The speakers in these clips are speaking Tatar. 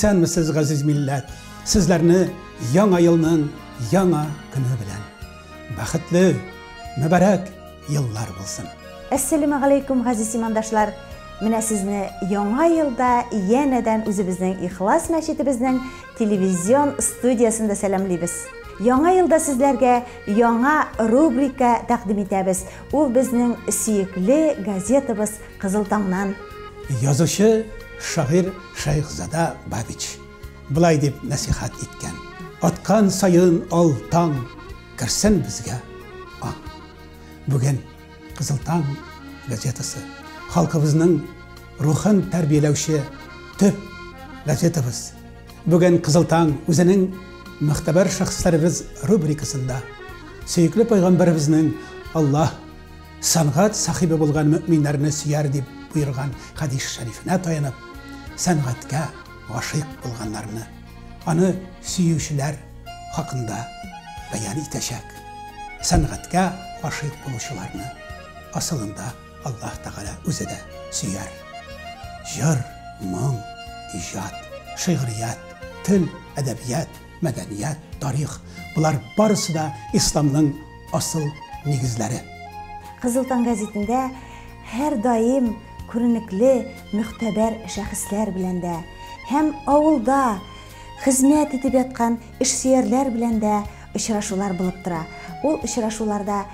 Исәнмесез, газиз милләт! Сезләрне Яңа елның яңа көне белән! Бәхетле, мөбарәк еллар булсын! Әссәләмегаләйкүм, газиз имандашлар! Менә сезне Яңа елда янәдән үзебезнең Ихлас мәчетебезнең телевизион студиясендә сәламлибез. Яңа елда сезләргә яңа рубрика тәкъдим итәбез. Ул безнең сөекле газетабыз Кызыл таңнан. Язучы, шагыйрь Шәйхзада Бабич болай дип нәсыйхәт иткән, Аткан саен ал таң, керсен безгә аң. Бүген Кызыл таң газетасы, халкыбызның рухын тәрбияләүче төп газетабыз. Бүген Кызыл таң үзенең Мөхтәбәр шәхесләребез рубрикасында сөекле пәйгамбәребезнең Аллаһ сәнгать сахибе булган мөэминнәрне сөяр дип боерган хәдис шәрифенә таянып, сәнгатькә гашыйк булганнарны, аны сөючеләр хакында бәян итәчәк. Сәнгатькә гашыйк булучыларны асылында Аллаһ Тәгалә үзе дә сөяр. Җыр, моң, иҗат, шигърият, тел, әдәбият, мәдәният, тарих, болар барысы да исламның асыл нигезләре. Кызыл таң гәзитендә һәрдаим күренекле, мөгътәбәр шәхесләр белән дә һәм авылда хезмәт итеп яткан эшсөярләр белән дә очрашулар булып тора. Ул очрашуларда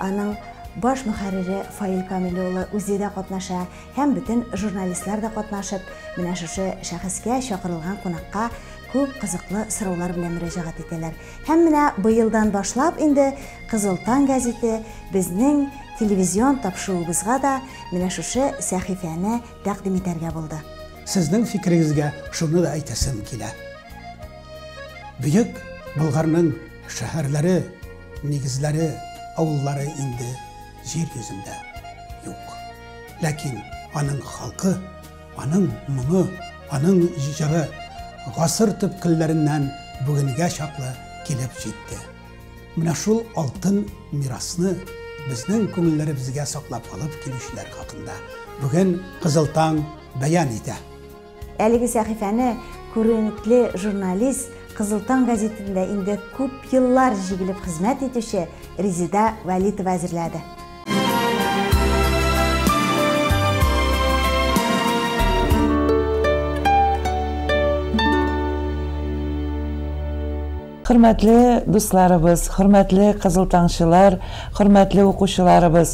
аның баш мөхәррире Фаил Камил улы үзе дә катнаша һәм бөтен журналистлар да катнашып, менә шушы шәхескә, чакырылган кунакка күп кызыклы сораулар белән мөрәҗәгать итәләр. Һәм менә быелдан башлап инде Кызыл таң гәзите безнең телевизион тапшыруыбызга да менә шушы сәхифәне тәкъдим итәргә булды. Сезнең фикерегезгә шуны да әйтәсем килә. Бөек Болгарның шәһәрләре, нигезләре, авыллары инде җир йөзендә юк. Ләкин аның халкы, аның моңы, аның җыры гасыр төпкелләреннән бүгенгә чаклы килеп җитте. Менә шул алтын мирасны безнең күңелләребезгә саклап алып килүчеләр хакында бүген Кызыл таң бәян итә. Әлеге сәхифәне күренекле журналист, Кызыл таң гәзитендә инде күп еллар җигелеп хезмәт итүче Резеда Вәлитова әзерләде. Хөрмәтле дусларыбыз, хөрмәтле кызылтаңчылар, хөрмәтле укучыларыбыз!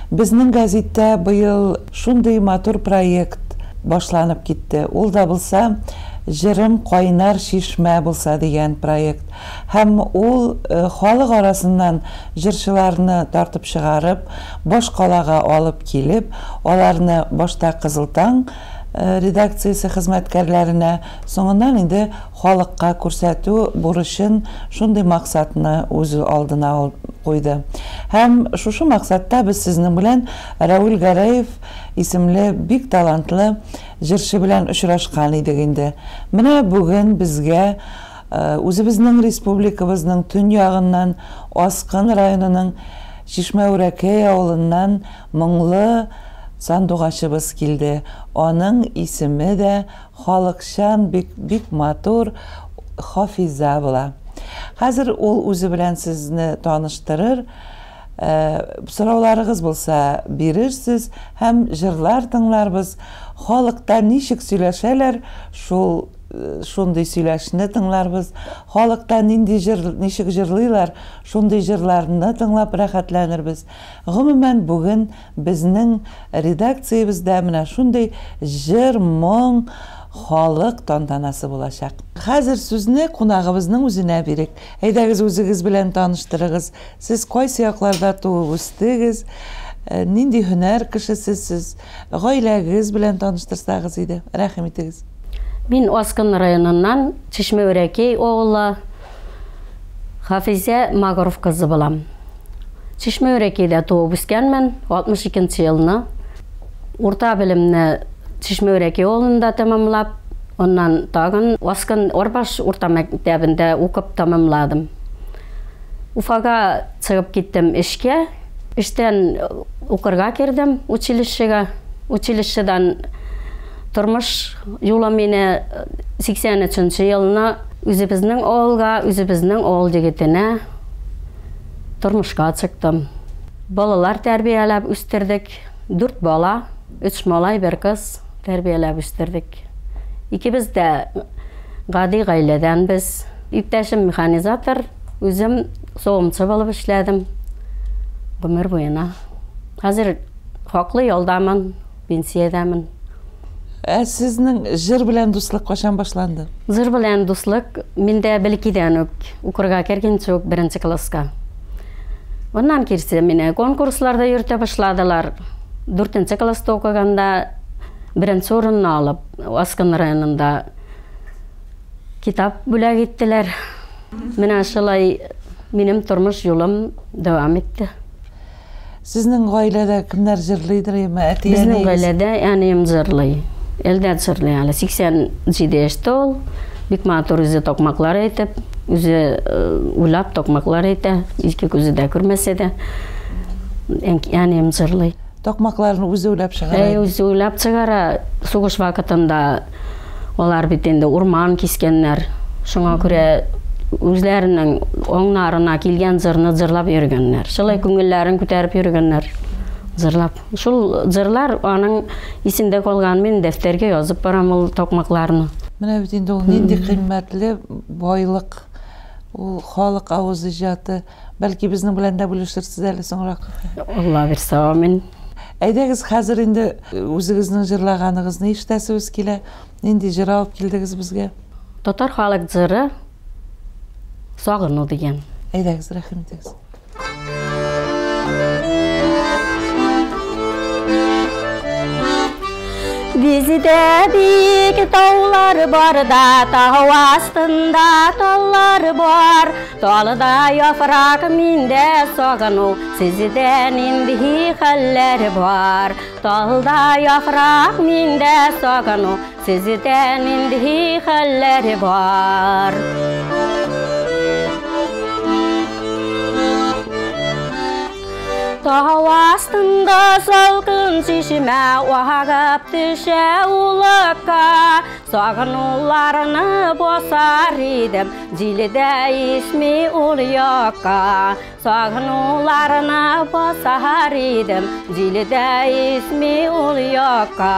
Безнең гәзиттә быел шундый матур проект башланып китте. Ул да булса Җырым кайнар чишмә булса дигән проект. Һәм ул халык арасыннан җырчыларны тартып чыгарып, башкалага алып килеп, аларны башта Кызыл таң редакциясе хезмәткәрләренә, соңыннан инде халыкка күрсәтү бурычын, шундый максатны үз алдына куйды. Һәм шушы максатта без сезнең белән Рәүил Гәрәев исемле бик талантлы җырчы белән очрашкан идек инде. Менә бүген безгә үзебезнең республикабызның төньягыннан, Аскын районының Чишмә-Үрәкәй авылыннан моңлы сандугачыбыз килде. Аның исеме дә Халыкчан, бик, бик матур Хафиза була. Хәзер ул үзе белән сезне таныштырыр, сорауларыгыз булса бирерсез һәм җырлар тыңларбыз. Халыкта ничек сөйләшәләр, шул шундый сөйләшне тыңларбыз. Халыкта нинди җыр, ничек җырлыйлар, шундый җырларны тыңлап рәхәтләнербез. Гомумән, бүген Безнең редакциябездә менә шундый җыр, моң, халык тантанасы булачак. Хәзер сүзне кунагыбызның үзенә бирик. Әйдәгез, үзегез белән таныштырыгыз. Сез кайсы якларда туып үстегез? Нинди һөнәр кешесе сез? Гаиләгез белән таныштырсагыз иде. Рәхим итегез. Мин Аскын районыннан Чишмә-Үрәкәй авылы Хафизә Магоров кызы булам. Чишмә-Үрәкәйдә туып үскәнмен, 62 нче елны. Урта белемне Чишмә-Үрәкәй авылында тәмамлап, аннан тагын Аскын Арбаш урта мәктәбендә укып тәмамладым. Уфага чыгып киттем эшкә. Эштән укырга кердем училищега. Училищедан Тормыш юлы мине 83 елны үзебезнең авылга, үзебезнең авыл егетенә тормышка чыктым. Балалар тәрбияләп үстердек. Дүрт бала, өч малай, бер кыз тәрбияләп үстердек. Икебез дә гади гаиләдән без. Иптәшем механизатор, үзем соғымчы булып эшләдем гомер буена. Хәзер хаклы ялдамын, пенсиядәмен. Ә сезнең җыр белән дуслык кайчан башланды? Җыр белән дуслык миндә бәләкәйдән үк, укырга кергәнче үк беренче класска. Аннан кирсе мине конкурсларда йөртә башладылар. Дүртенче класста укыганда беренче урынны алып, Аскын районында китап бүләк иттеләр. Менә шулай минем тормыш юлым дәвам итте. Сезнең гаиләдә кемнәр җырлыйдыр, әйеме? Әти, Безнең гаиләдә әнием җырлый. Әлдә җырлый әле. 87 яшьтә ул. Бик матур үзе токмаклар әйтеп, үзе уйлап токмаклар әйтә. Ике күзе дә күрмәсә дә. Әнием җырлый. Токмакларны үзе уйлап чыгара. Әй, үзе уйлап чыгара. Сугыш вакытында алар бит инде урман кискәннәр. Шуңа күрә үзләренең аңнарына килгән җырны җырлап йөргәннәр. Шулай күңелләрен күтәреп йөргәннәр. Җырлап. Шул җырлар аның исендә калган, мин дәфтәргә язып барам ул токмакларны. Менә бит инде ул нинди кыйммәтле байлык. Ул халык авыз иҗаты. Бәлки безнең белән дә бүлешерсез әле соңрак. Алла бирсә, амин. Әйдәгез, хәзер инде үзегезнең җырлаганыгызны ишетәсебез килә. Нинди җыр алып килдегез безгә? Татар халык җыры Сагыну дигән. Әйдәгез, рәхим итегез. Бездә бик таулар бар да, тау астында таллар бар. Талда яфрак, миндә сагыну, сездә нинди хәлләр бар? Талда яфрак, миндә сагыну, сездә нинди хәлләр бар? Тау астында салкын чишмә агып төшә улакка. Сагынуларны басар идем, җилдә исми ул якка. Сагынуларны басар идем, җилдә исми ул якка.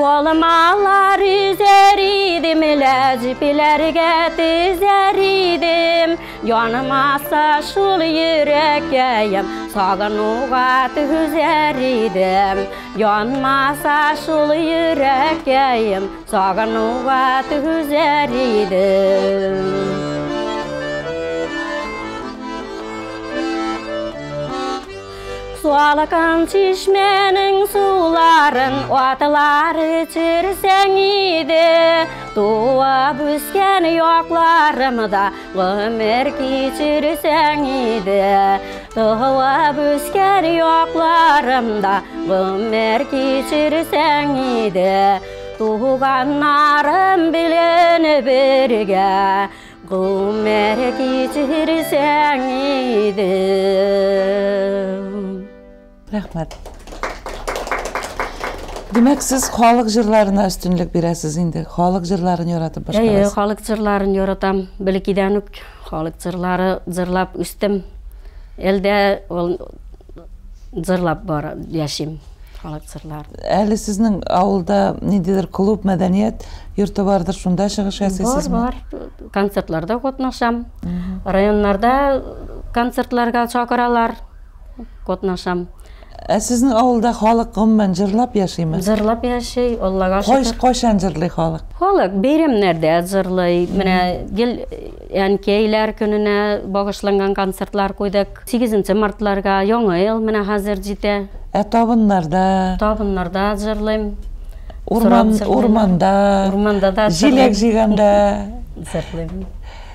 Алмалар üzər idim, ləzbilərgə tüzər idim. Yanmasa şul yüreğim, sağınuğa tüzər idim. Yanmasa şul yüreğim, sağınuğa tüzər idim. Sualakan çişmenin suların atları çirsen idi. Doğup üsken yoklarımda ömür geçirsen idi. Doğup üsken yoklarımda ömür geçirsen idi. Doğanlarım bilen birge ömür geçirsen idi. Рәхмәт. Димәк, сез халык җырларына өстенлек бирәсез инде. Халык җырларын яратып башкарасыз. Әйе, халык җырларын яратам. Бәләкәйдән үк халык җырлары җырлап үстем. Әлдә ул җырлап бара яшим. Халык җырлары. Әле сезнең авылда ниндидер клуб, мәдәният йорты бардыр, шунда чыгыш ясыйсызмы? Бар, бар. Концертларда катнашам. Районнарда концертларга чакыралар. Катнашам. Ә сезнең авылда халык гомумән җырлап яшиме? Җырлап яши, Аллага шөкер. Кайчан җырлый халык? Халык бәйрәмнәрдә җырлый. Менә гел әнкәйләр көненә багышланган концертлар куйдык. 8 мартларга, Яңа ел менә хәзер җитә. Ә табыннарда? Табыннарда җырлыйм. Урманда. Урманда да җиләк җыйганда җырлыйм.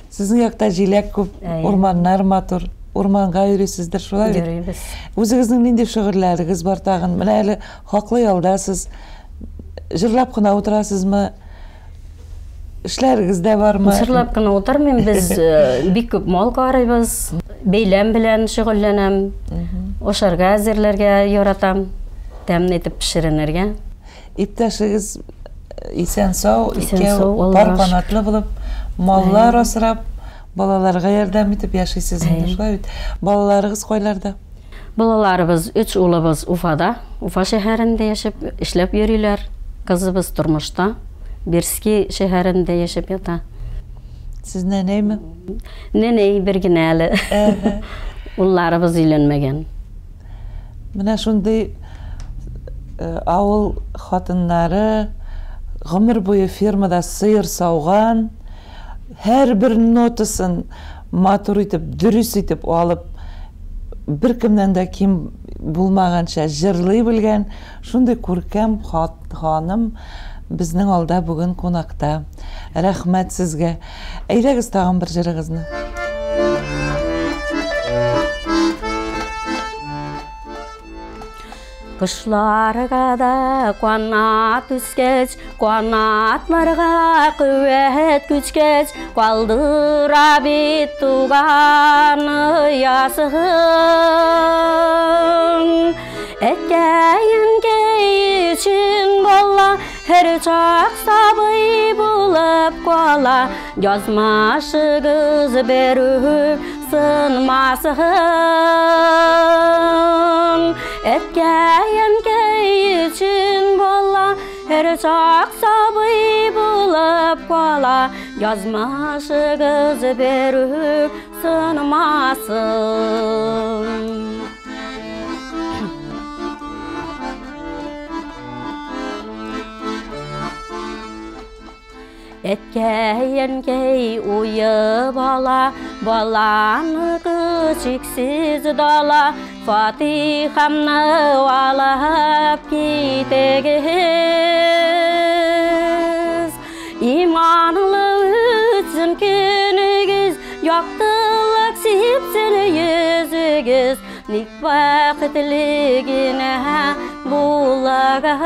Сезнең якта җиләк күп, урманнар матур. Урманга йөрисездер, шулай бит? Йөрибез. Үзегезнең нинди шөгыльләрегез бар тагын? Менә әле хаклы ялдасыз. Җырлап кына утырасызмы? Эшләрегез дә бармы? Җырлап кына утырмыйм. Без бик күп мал карыйбыз. Бәйләм белән шөгыльләнәм. Ашарга әзерләргә яратам. Тәмле итеп пешеренергә. Иптәшегез исән-сау, икәү пар канатлы булып, маллар асрап, балаларга ярдәм итеп яшисез инде, шулай бит? Балаларыгыз кайларда? Балаларыбыз, өч улыбыз Уфада, Уфа шәһәрендә яшәп, эшләп йөриләр. Кызыбыз тормышта, Бирски шәһәрендә яшәп ята. Сез нәнәйме? Нәнәй бер генә әле. Улларыбыз өйләнмәгән. Менә шундый авыл хатыннары гомер буе фермада сыер сауган, һәрбер нотасын матур итеп, дөрес итеп алып, беркемнән дә ким булмаганча җырлый белгән шундый күркәм ханым безнең алда бүген кунакта. Рәхмәт сезгә. Әйдәгез тагын бер җырыгызны. Кошларга да канат үскәч, канатларга куәт күчкәч, калдыра бит туган оясын. Әткәй-әнкәй өчен бала һәрчак сабый булып кала, язмышыгыз берүк сынмасын. Әткәй-әнкәй өчен бала һәрчак сабый булып кала, язмышыгыз берүк сынмасын. Әткәй-әнкәй уе бала, баланыкы чиксез дала, Фатихамны алып китегез. Иманлы үтсен көнегез, яктылык сипсен йөзегез, ник бәхетле генә булыгыз.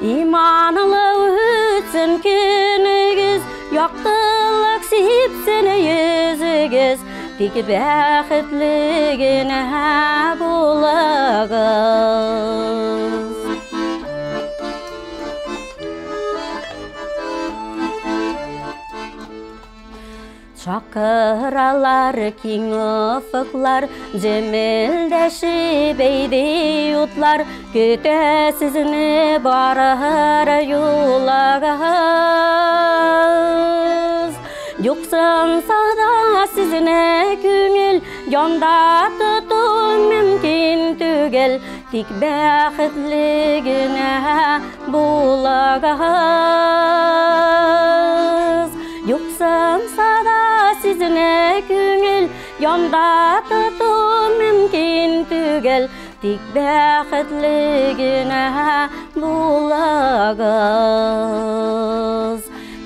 Иманлы үтсен көнегез, яктылык сипсен йөзегез, тик бәхетле генә булыгыз. Чакыралар киң офыклар, җемелдәшеп әйди утлар, көтә сезне барыр юлыгыз. Юксынса да сезне күңел, янда тоту мөмкин түгел, тик бәхетле генә булыгыз. Юксынса да сезне күңел, янда тоту мөмкин түгел, тик бәхетле генә булыгыз.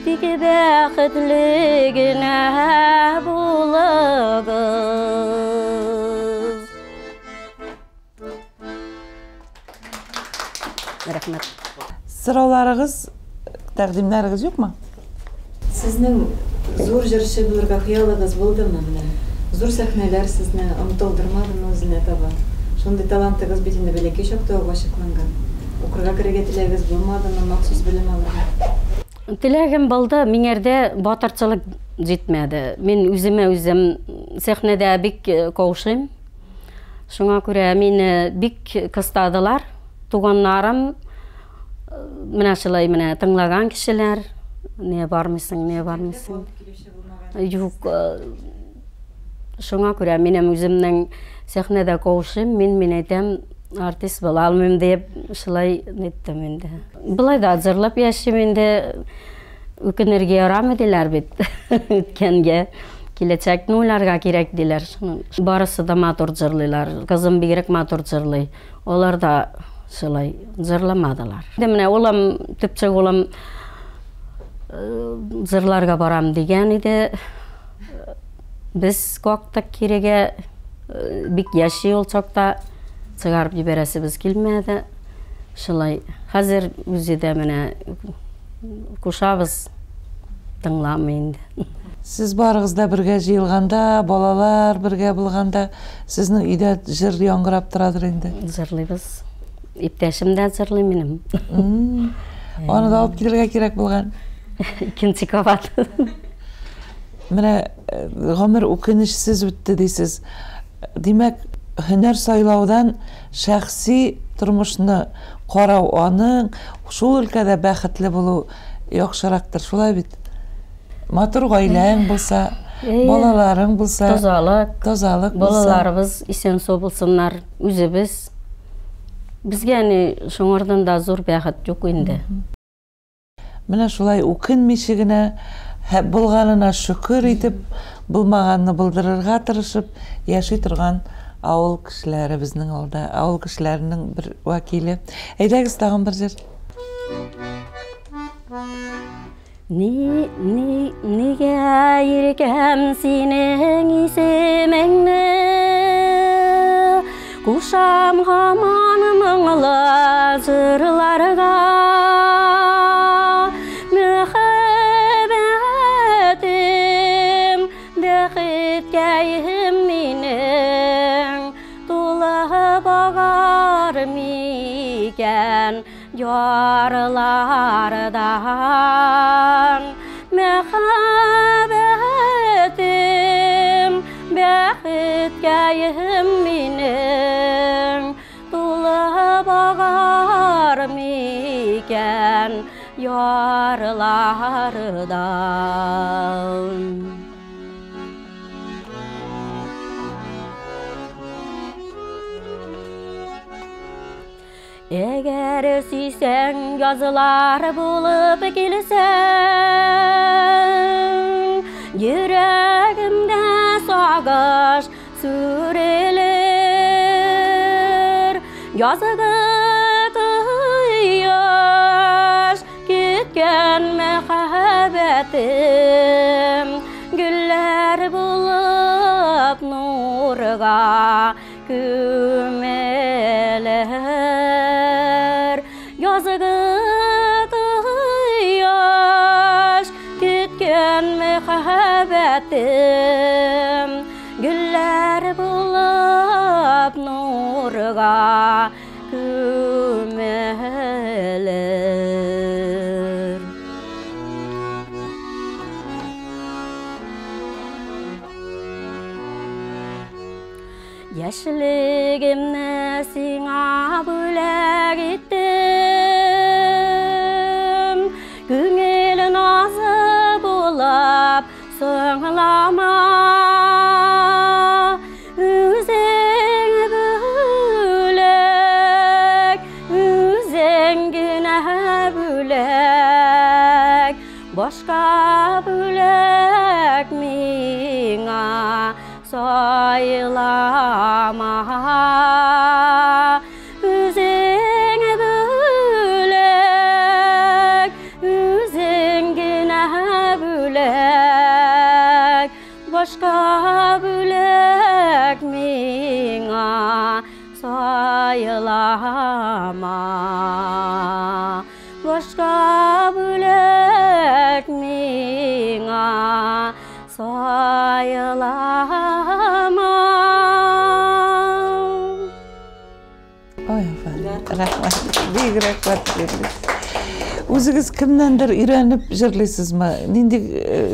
Тик бәхетле генә булыгыз. Рәхмәт. Сорауларыгыз, тәкъдимнәрегез юкмы? Сезнең зур җырчы булырга хыялыгыз булдымы менә? Зур сәхнәләр сезне омтылдырмадымы үзенә таба? Шундый талантыгыз бит инде бәләкәй чакта ук ачыкланган. Укырга керергә теләгегез булмадымы, махсус белем алырга? Теләгем булды, миңәрдә батырчылык җитмәде. Мин үземә үзем сәхнәдә бик каушыйм. Шуңа күрә мине бик кыстадылар. Туганнарым менә шулай менә тыңлаган кешеләр, не бармыйсың, не бармыйсың. Юк, шуңа күрә минем үземнең сәхнәдә каушыйм, мин әйтәм, артист була алмыйм дип шулай әйттем инде. Болай да җырлап яшим инде, үкенергә ярамый диләр бит. Үткәнгә киләчәкне уйларга кирәк диләр. Барысы да матур җырлыйлар. Кызым бигрәк матур җырлый. Алар да шулай җырламадылар. Менә улым, төпчек улым җырларга барам дигән иде. Без кактык кирегә, бик яши ул чакта чыгарып җибәрәсебез килмәде. Шулай хәзер үзе дә менә кушабыз, тыңламый инде. Сез барыгыз да бергә җыелганда, балалар бергә булганда, сезнең өйдә җыр яңгырап торадыр инде. Җырлыйбыз. Иптәшем дә җырлый минем. Аны да алып килергә кирәк булган. Икенче кабат. Менә гомер үкенечсез үтте дисез. Димәк, һөнәр сайлаудан шәхси тормышны карау, аның шул өлкәдә бәхетле булу яхшырактыр, шулай бит? Матур гаиләң булса, балаларың булса, тазалык, тазалык булса. Балаларыбыз исән-сау булсыннар, үзебез. Безгә ни шуңардан да зур бәхет юк инде. Менә шулай үкенмичә генә, булганына шөкер итеп, булмаганны булдырырга тырышып яши торган авыл кешеләре безнең алда, авыл кешеләренең бер вәкиле. Әйдәгез тагын бер җыр. Ни, ни, нигә иркәм синең исемеңне? Кушам һаман моңлы җырларга. Мәхәббәтем, бәхеткәем минем, тулы багар микән ярлардан. Мәхәббәтем, бәхеткәем минем, тулы багар микән ярлардан. Әгәр сөйсәң, язылар булып килсәң, йөрәгемдә сагыш сүрелер. Язгы кояш киткән мәхәббәтем, гөлләр булып нурга күмелер. Язгы кояш киткән мәхәббәтем, гөлләр булып нурга күмелер. Яшьлегемне сиңа бүләк иттем, күңел назы булып соңлама. Үзең бүләк, үзең генә бүләк, башка бүләк миңа сайлама. Үзең бүләк, үзең генә бүләк, башка бүләк миңа сайлама. Башка бүләк миңа сайлама. Ой, афәрин. Рәхмәт. Бик рәхмәт җырлыйсыз. Үзегез кемнәндер өйрәнеп җырлыйсызмы? Нинди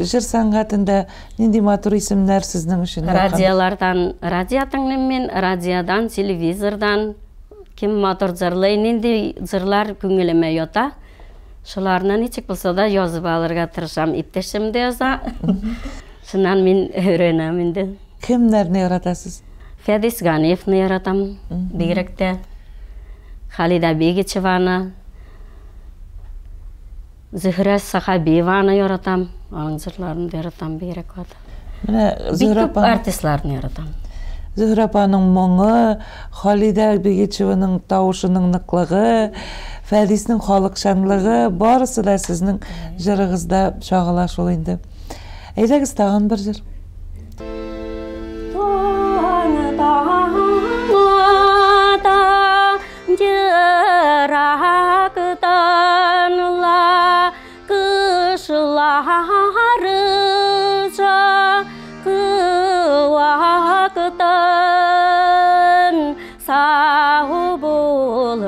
җыр сәнгатендә нинди матур исемнәр сезнең өчен якын? Радиолардан, радио тыңлыйм мин, радиодан, телевизордан. Кем матур җырлый, нинди җырлар күңелемә ята, шуларны ничек булса да язып алырга тырышам. Иптәшем дә яза. Шуннан мин өйрәнәм инде. Кемнәрне яратасыз? Фәдис Ганиевны яратам, бигрәк тә. Халида Бегичеваны, Зөһрә Сахабиеваны яратам. Аның җырларын да яратам бигрәк каты. Менә Бик Зөһрә күп апа, артистларны яратам. Зөһрә апаның моңы, Халидә Бегичеваның тавышының ныклыгы, Фәдиснең халыкчанлыгы, барысы да сезнең җырыгызда чагыла шул инде. Әйдәгез тагын бер җыр. Таң ата, ерактан ла кышлары.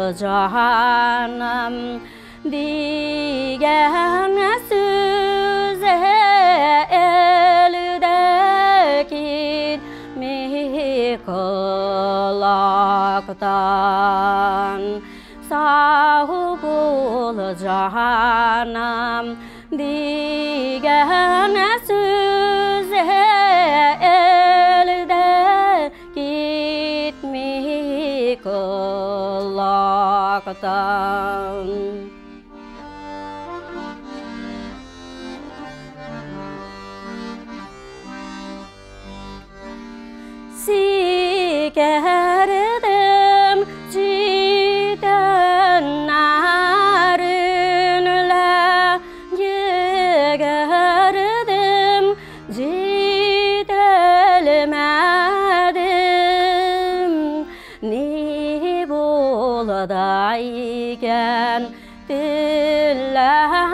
бул җаным дигән сүз әле дә китми колактан. Сау бул җаным дигән сүз әле дә китми колактан. Сикердем җитәннәренлә, йөгердем җитәлмәдем. Ни булды икән телләрем,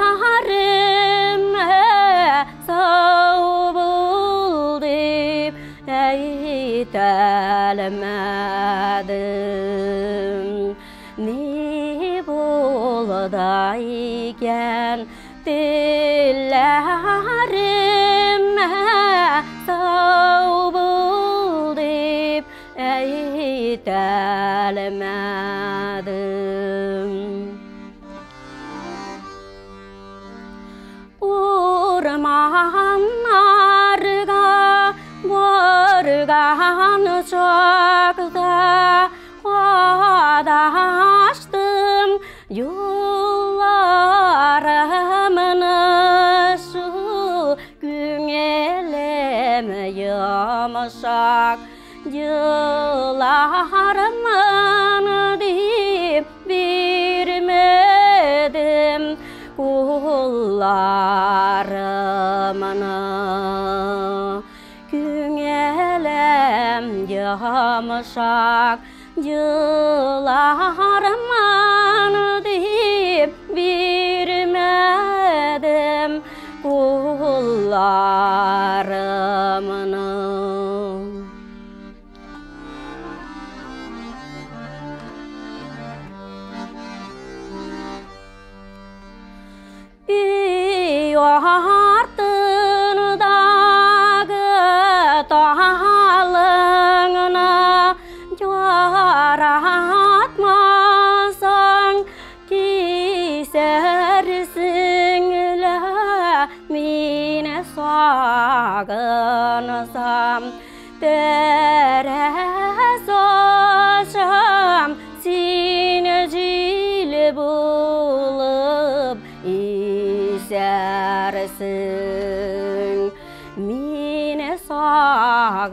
сау бул дип әйтәлмәдем. Ни булды икән телләрем, сау бул дип әйтәлмәдем. Урманнарга барган чакта адаштым юлларымны, шул күңелем йомшак елармын дип бирмәдем кулларымны. Күңелем йомшак елармын дип бирмәдем кулларымны. Өй артындагы талыңны яратмасаң, кисәрсең лә мине сагынсам. Тәрәз ачам, син җил булып исәрсең. Мине сагынсам,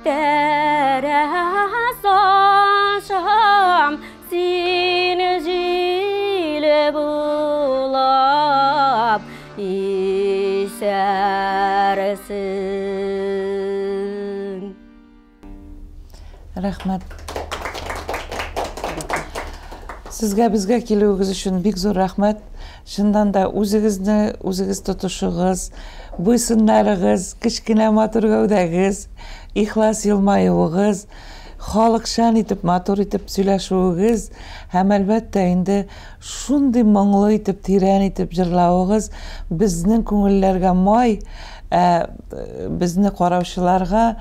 тәрәз ачам, син җил булып исәрсең. Рәхмәт. Сезгә безгә килүегез өчен бик зур рәхмәт. Чыннан да үзегезне үзегез тотышыгыз, буй-сыннарыгыз, кечкенә матур гәүдәгез, ихлас елмаюыгыз, халыкчан итеп, матур итеп сөйләшүегез һәм, әлбәттә инде, шундый моңлы итеп, тирән итеп җырлавыгыз безнең күңелләргә май, ә безне караучыларга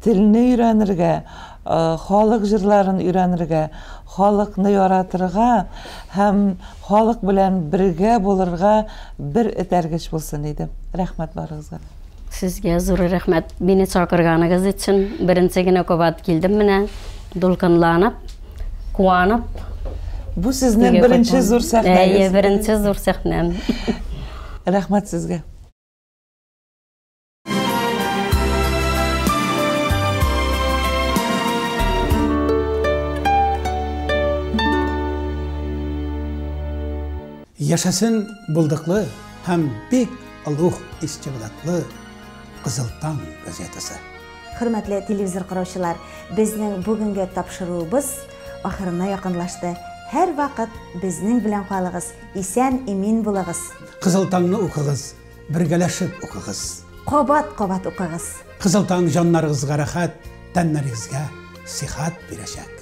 телне өйрәнергә, халык җырларын өйрәнергә, халыкны яратырга һәм халык белән бергә булырга бер этәргеч булсын иде. Рәхмәт барыгызга. Сезгә зур рәхмәт мине чакырганыгыз өчен. Беренче генә кабат килдем менә, дулкынланып, куанып. Бу сезнең беренче зур сәхнәгез. Әйе, беренче зур сәхнәм. Рәхмәт сезгә. Яшәсен булдыклы һәм бик олуг истигъдатлы Кызыл таң газетасы. Хөрмәтле телевизор караучылар, безнең бүгенге тапшыруыбыз ахырына якынлашты. Һәрвакыт безнең белән калыгыз, исән имин булыгыз. Кызыл таңны укыгыз, бергәләшеп укыгыз. Кабат-кабат укыгыз. Кызыл таң җаннарыгызга рәхәт, тәннәрегезгә сихәт бирәчәк.